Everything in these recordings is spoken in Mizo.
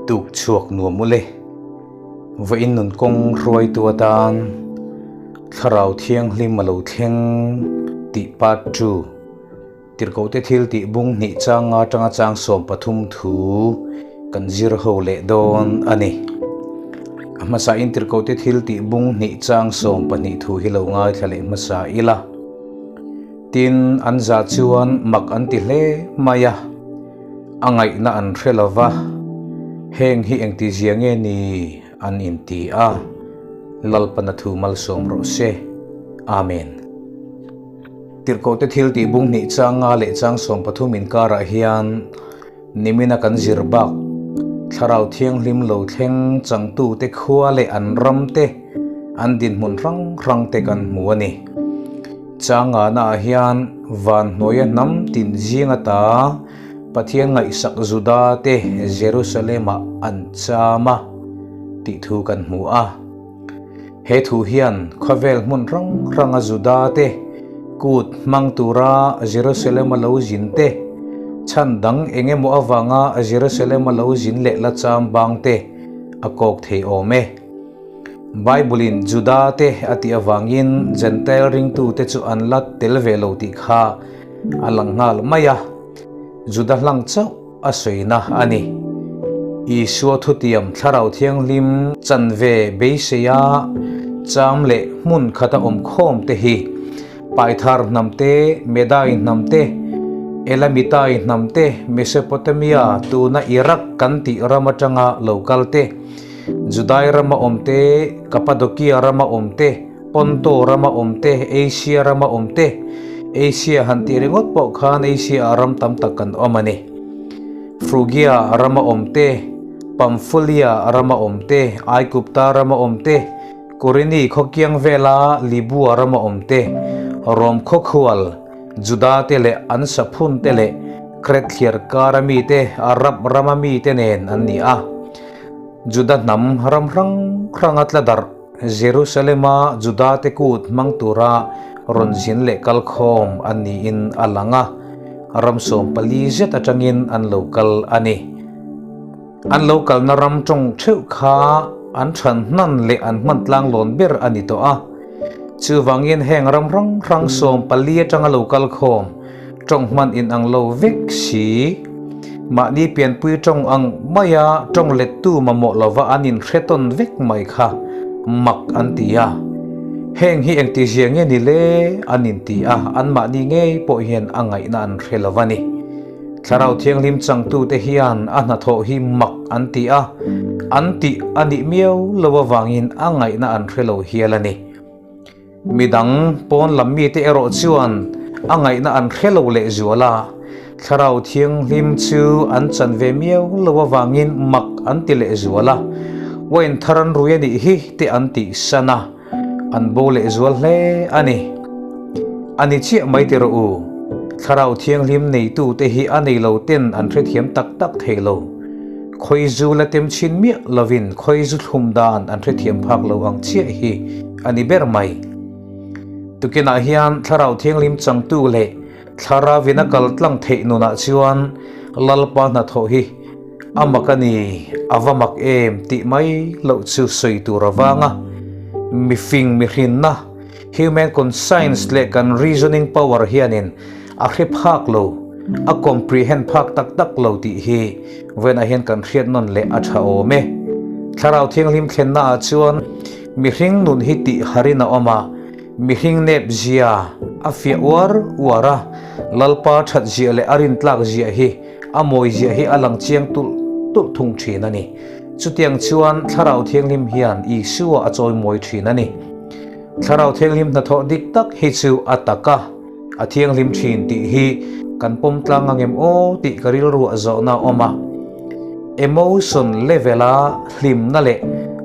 Tuk chhuak nuam ule. Vawiin nun kawng hruaitu atan Thlarau Thianghlim a lo thleng tih part ii Tirhkohte thil tih bung hnih chang nga atanga chang 13 thu kan zir ho leh dawn a ni. A hmasain Tirhkohte thil tih bung hnih chang 12 thu hi lo ngaithla leh hmasa ila. Tin, an za chuan mak an ti hle mai a, a ngaihna an hre lo va, heng hi engtizia nge ni an inti a, Lalpana thu malsawm rawh se. Amen. Tirhkohte thil tih bung hnih chang nga leh chang 13 inkarah hian nimina kan zir bak Thlarau Thianghlim lo thleng changtute khua leh an ram te, an dinhmun hrang hrang te kan hmu a ni. Chang ngahnaah hian van hnuaia hnam tin zing ata Pathian ngaihsak Juda te Jerusalem-ah an cham a tih thu kan hmu a. He thu hian khawvel hmun hrang hranga Juda te kut hmang tura Jerusalem-a lo zin te, chhan dang eng emaw avanga Jerusalem-a lo zin leh la cham bang te a kawk thei awm e. Bible-in Juda te a tih avangin Jentail ringtute chu an la tel ve lo tih kha a lang nghal mai a, Juda hlang chauh a sawina a ni. Isua thutiam Thlarau Thianghlim chanve beiseia cham leh hmun khata awm khawm te hi Paithar hnam te, Medai hnam te, Elamitai hnam te, Mesopotamia tuna Iraq kan tih ram atanga lo kal te, Judai rama awm te, Kapadokia rama awm te, Ponto rama awm te, Asia rama awm te, Asia han tih ringawt pawh khan Asia ah ram tam tak kan awm a ni. Frugia rama awm te, Pamphylia rama awm te, Aigupta rama awm te, Kurini khawkiang vela Libua rama awm te, Rom khawkhual, Juda te leh an saphun te leh Kret thliar kara mi te, Arab rama mi te nen an ni a. Juda hnam ram hrang hranga tla darh Jerusalem-a Juda-te kut hmang tura rawn zin leh kal khawm an niin a lang a, ram 14 zet atangin an lo kal a ni. An lo kalna ram tawng theuh kha an than hnan leh an hman tlang lawn ber a ni tawh a. Chuvangin heng ram hrang hrang 14 atanga lo kal khawm tawng hman inang lo vek si. Mahni pianpui tawng ang maia tawng lettu mamawh lova an inhre tawn vek mai kha mak an ti a. Heng hi engtizia nge ni le an inti a, anmahni ngei pawh hian a ngaihna an hre lo a ni. Thlarau Thianghlim changtute hian a hnathawh hi mak an ti a, an tih a nih miau lo avangin a ngaihna an hre lo hial a ni. Midang pawn lam mite erawh chuan a ngaihna an hre lo leh zual a, Thlarau Thianghlim chu an chan ve miau lo avangin mak an ti leh zual a, Wine thar an rui a nih hi te an tih san a, an bo leh zual hle a ni. A ni chiah mai ti rawh u, Thlarau Thianghlim neitute hi a nei lo ten an hrethiam tak tak thei lo. Khawizu la tem chhin miah lovin khawizu thlum dan an hrethiam phak lo ang chiah hi a ni ber mai. Tukinah hian Thlarau Thianghlim changtu leh Thlaravin a kal tlang theih nunah chuan Lalpa hnathawh hi a mak a ni, a va mak em tih mai loh chu sawi tur avanga mifing mihrinna, human conscience, leh kan reasoning power hianin a hre phak lo, a comprehend phak tak tak lo tih hi vawiinah hian kan hriat nawn leh a tha awm e. Thlarau Thianghlim thlennaah chuan mihring nun hi tih harin a awm a, mihring nep zia a fiah uar uar a, Lalpa that zia leh a rintlak zia hi a mawi zia hi a lang chiang tulh tulh thung thin a ni. Chutiang chuan Thlarau Thianghlim hian Isua a chawimawi thin a ni. Thlarau Thianghlim hnathawh dik tak hi chu a tak a. A thianghlim thin tih hi kan pawm tlang ang em aw tih ka rilruah zawhna a awm a. Emotion level-a hlimna leh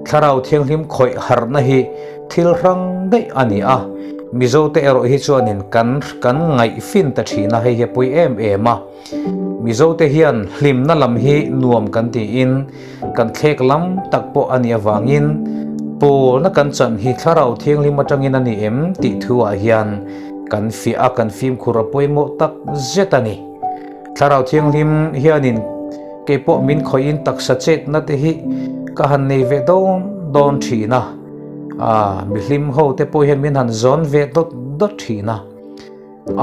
thlarau thianghlim khawih harhna hi thil hrang daih a ni a. Mizote erawh hi chuanin kan kan ngaihfin ta thin a, hei hi a pawi em em a. Mizote hian hlimna lam hi nuam kan tiin kan thlek lam tak pawh a nih avangin pawlna kan chan hi thlarau thianghlim atangin a ni em tih thuah hian kan fiah a, kan fimkhur a pawimawh tak zet a ni. Thlarau thianghlim hianin Kei pawh min khawihin taksa chetna te hi ka han nei ve dawn dawn thin a, ah mihlim ho te pawh hian min han zawn ve dawt dawt thin a.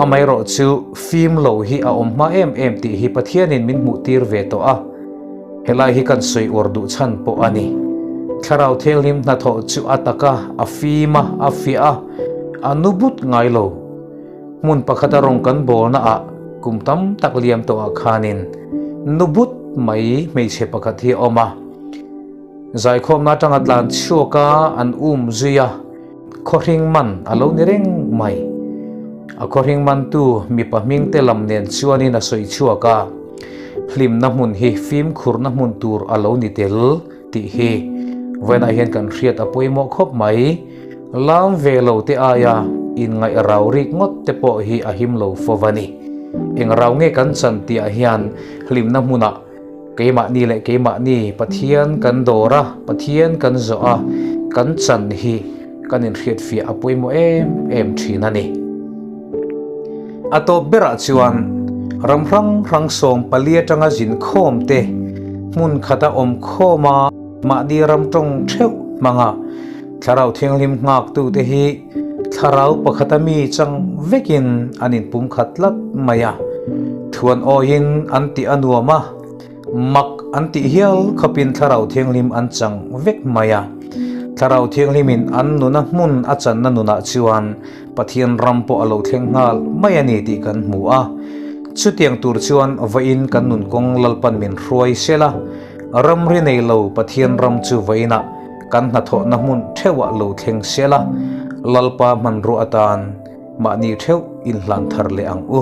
Amaherawh chu fim lo hi a awm hma em em tih hi Pathianin min hmuh tir ve tawh a, helai hi kan sawi uar duh chhan pawh a ni. Thlarau Thianghlim hnathawh chu a tak a, a fim a, a fiah a, a nu but ngai lo. Hmun pakhata rawng kan bawlna ah kum tam tak liam tawh ah khanin nu but mai hmeichhe pakhat hi a awm a. Zaikhawmna atanga tlan chhuak a an um zui a, khawhring man a lo ni reng mai. A khawhring mantu mipa hming te lam nen chuanin a sawi chhuak a, hlimna hmun hi fimkhurna hmun tur a lo ni tel tih hi vawiinah hian kan hriat a pawimawh khawp mai. Lam ve lo te aia inngaih rau rik ngawt te pawh hi a him lo fo va ni. Eng rau nge kan chan tihah hian hlimna hmunah keimahni leh keimahni Pathian kan dawr a, Pathian kan zawh a, kan chan hi kan inhriatfiah a pawimawh em em thin a ni. A tawp berah chuan ram hrang hrang 14 atanga zin khawm te hmun khata awm khawm a, mahni ram tawng theuh hmanga Thlarau Thianghlim nghaktute hi thlarau pakhata mi chang vekin an inpumkhat tlat mai a, thuan awiin an tih a nuam a, mak an tih hial khawpin Thlarau Thianghlim an chang vek mai a. Thlarau Thianghlimin an nuna hmun a channa nunah chuan Pathian ram pawh a lo thleng nghal mai a ni tih kan hmu a. Chutiang tur chuan vawiin kan nun kawng Lalpan min hruai sel a, ramri nei lo Pathian ram chu vawiinah kan hnathawhna hmun theuhah lo thleng sel a, Lalpa hmanrua atan mahni theuh inhlan thar leh ang u.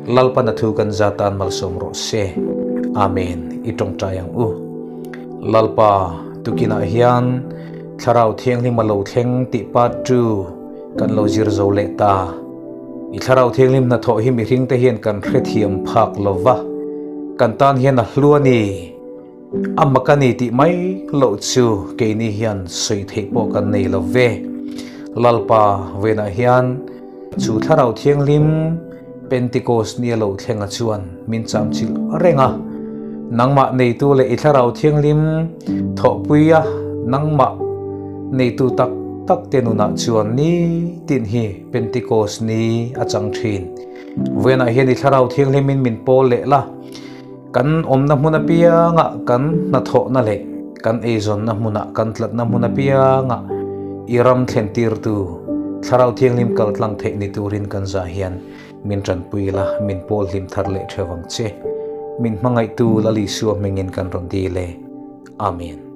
Lalpan a thu kan za tan malsawm rawh se. Amen. I tawngtai ang u. Lalpa, tukinah hian Thlarau Thianghlim a lo thleng tih part ii kan lo zir zo leh ta. I Thlarau Thianghlim hnathawh hi mihringte hian kan hrethiam phak lo va, kan tan hian a hlu a ni. A mak a ni tih mai loh chu keini hian sawi theih pawh kan nei lo ve. Lalpa venah hian chu Thlarau Thianghlim Pentikos ni a lo thlenga chuan min chamchilh reng a. Nangmah neitu leh i Thlarau Thianghlim thawhpuia nangmah neitu tak tak te nunah chuan nitin hi Pentikos ni a chang thin. Venah hian i Thlarau Thianghlimin min pawl leh la. Kan awmna hmun apiangah kan hnathawhna leh kan eizawnna hmunah kan tlatna hmun apiangah i ram thlentirtu Thlarau Thianghlim kal tlang theih ni turin kan zah hian min tanpui la, min pawl hlim thar leh theuh ang che. Min hmangaihtu Lal Isua hmingin kan rawn dil e. Amen.